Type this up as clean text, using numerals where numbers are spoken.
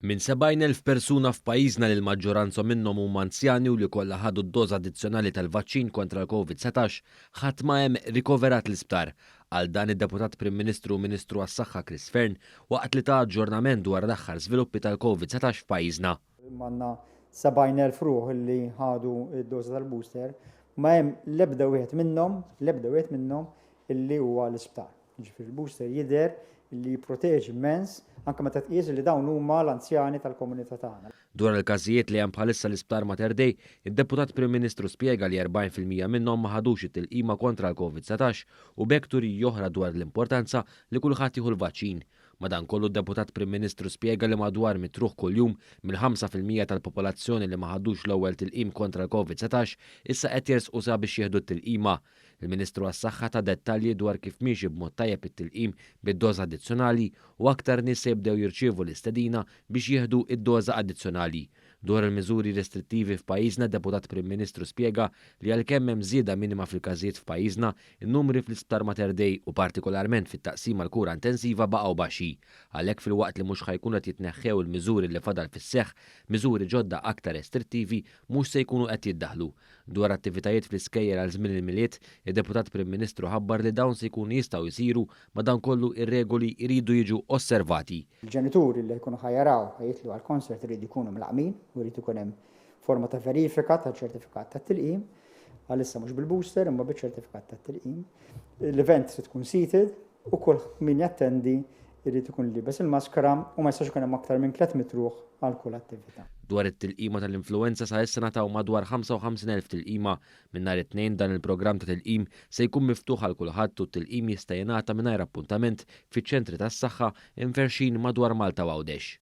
Minn 70,000 persuna f'pajjiżna li l-maġġoranza minnhom huma anzjani u li kollha ħadu d-doża addizzjonali tal-vaċċin kontra l-Covid-19, ħadd ma hemm rikoverat l-isptar. Qal dan id-Deputat Prim Ministru u Ministru għas-Saħħa Chris Fearne waqt li ta aġġornament dwar l-aħħar żviluppi tal-Covid-19 f'pajjiżna. Għandna 70,000 ruħ li ħadu d-doża tal-booster, ma hemm l-ebda wieħed minnhom, l-ebda wieħed minnhom illi huwa l-isptar. Jiġifieri l-booster jidher li jipproteġi immens anke meta tqies li dawn huma l-anzjani tal-komunità tagħna. Dwar il-każijiet li hemm bħalissa l-Isptar Mater Dei, id-Deputat Prim Ministru spjega li 40% minnhom ma ħadux it-tilqima kontra l-Covid-19 u b'hekk turija oħra dwar l-importanza li kulħadd jieħu l-vaċċin. Madankollu d-Deputat Prim Ministru spjega li madwar mitruħ kuljum mill-5% tal-popolazzjoni li ma ħadux l-ewwel tilqim kontra l-Covid-19 issa qed jersqu sabiex jieħdu t-tilqima. Il-Ministru għas-Saħħa ta dettalji dwar kif miexi b'mod tajjeb it-tilqim bid-doża addizzjonali u aktar nies se jibdew jirċievu l-istedina biex jieħdu id-doża addizzjonali. Dwar il-miżuri restrittivi f'pajjiżna, deputat Prim Ministru spjega li għalkemm hemm żieda minima fil-każijiet f'pajjiżna, in-numri fl-Isptar Mater Dei u partikolarment fit-taqsima l-kura intensiva baqgħu baxxi. Għalhekk filwaqt li mhux ħa jkunu qed jitneħħew il-miżuri li fadal fis-seħħ, miżuri ġodda aktar restrittivi mhux se jkunu qed jiddaħlu. Dwar attivitajiet fl-iskejjel għal żmien il-Milied, id-Deputat Prim Ministru ħabbar li dawn se jkunu jistgħu jsiru madankollu ir-regoli jridu jiġu osservati. Il-ġenituri li jkunu ħa jaraw ħa jitilgħu għall-concert iridu jkunu mlaqqmin u jrid ikun hemm forma ta' verifika ta' ċertifikat ta' tilqim. Għalissa mhux bil-booster imma biċ-ċertifikat ta' tilqim. L-event se tkun seated u kull min jattendi jrid ikun liebes il-maskra u ma jistax ikun hemm aktar minn 300 ruħ għal kull attività. Dwar it-tilqima tal-influenza sa issa ngħataw madwar 55,000 tilqima. Minn nhar it-Tnejn dan il-programm ta' tilqim se jkun miftuħ għal kulħadd u t-tilqim jista' jingħata mingħajr appuntament fiċ-ċentri tas-saħħa imferxin madwar Malta u Għawdex.